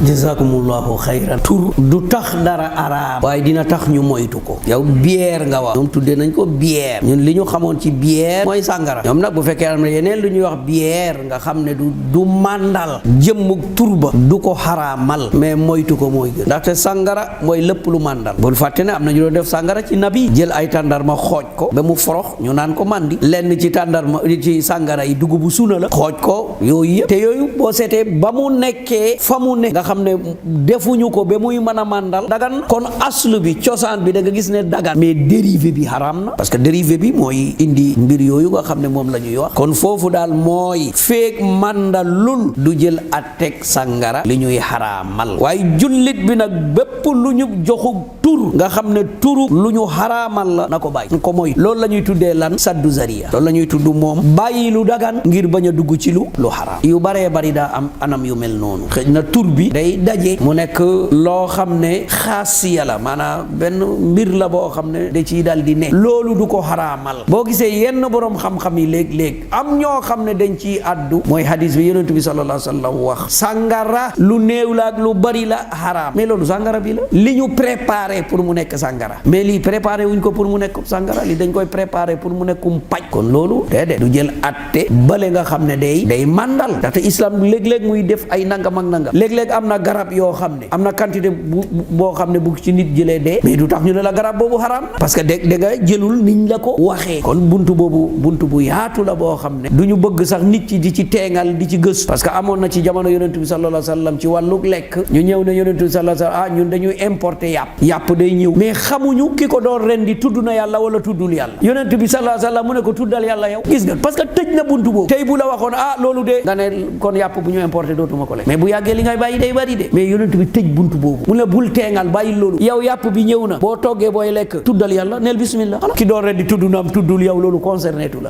jazakumullahu xayran. tur du tax dara araam waaye dina tax ñu moytu ko. yow bière nga wax ñoom tuddee nañ ko bière, ñun li ñu xamoon ci bière mooy sàngara. ñoom nag bu fekkee am na yeneen lu ñuy wax bière nga xam ne du màndal jëmmug tur ba du ko xaraamal, mais moytu ko mooy gën. ndaxte sàngara mooy lépp lu màndal. bul fàtte ne am na ñu doon def sàngara ci nabi, jël ay tàndarma xooj ko ba mu forox ñu naan ko mandi. lenn ci tàndarma ci sàngara yi dugubu suna la, xooj ko yooyu yëpp. te yooyu boo seetee ba mu nekkee fa mu ne nga xam ne defuñu ko ba muy mën a màndal dagan. kon aslu bi cosaan bi da nga gis ne dagan, mais dérivé bi xaraam na, parce que dérivé bi mooy indi mbir yooyu nga xam ne moom la ñuy wax. kon foofu daal mooy feek màndalul du jël atteg sàngara li ñuy xaraamal. waaye jullit bi nag bépp lu ñu joxu tur nga xam ne turu lu ñu xaraamal la na ko bàyyi ko mooy. loolu la ñuy tuddee lan saddu zariya. loolu la ñuy tudd moom bàyyi lu dagan ngir bañ a dugg ci lu xaraam. yu baree bari daa am anam yu mel noonu. xëy na tur bi day daje mu nekk loo xam ne xaasiya la, maanaam benn mbir la boo xam ne da ciy dal di ne loolu du ko xaraamal. boo gisee yenn borom xam-xam yi léeg-léeg am ñoo xam ne dañ ciy addu mooy hadis bi yonent bi sallallahu alayhi wa sallam wax sàngara lu néew la ak lu bari la xaraam, mais loolu sàngara bi la li ñu préparé pour mu nekk sàngara, mais lii préparé wuñ ko pour mu nekk sàngara, li dañ koy préparé pour mu nekkum paj. kon loolu déedéet du jël atte bale nga xam ne day màndal. ndaxte islam léeg-léeg muy def ay nangam ak nangam. léeg-léeg am na garab yoo xam ne am na quantité boo xam ne bu ci nit jëlee dee, mais du tax ñu ne la garab boobu xaraam na, parce que da nga jëlul niñ la ko waxee. kon buntu boobu buntu bu yaatu la boo xam ne du ñu bëgg sax nit ci di ci teengal di ci gëstu, parce que amoon na ci jamono yonent bi sallallahu alayhi wa sallam ci wàllu lekk ñu ñëw ne yonent bi sallallahu alayhi wa sallam ñun dañuy importer yàpp day ñëw, mais xamuñu ki ko doon rendi tudd na yàlla wala tuddul yàlla. yonent bi sallallahu alayhi wa sallam mu ne ko tuddal yàlla yow. gis nga parce que tëj na buntu boobu. tey bu la waxoon loolu de nga ne kon yàpp bu ñu importer dootuma ko lekk, mais bu yàggee li ngay bàyyi day bari de. mais yonent bi tëj buntu boobu mu ne bul teengal bàyyi loolu. yow yàpp bi ñëw na boo toggee booy lekk tuddal yàlla neel bismillah. ki doon rendi tudd na am tuddul yow loolu concerné tu la.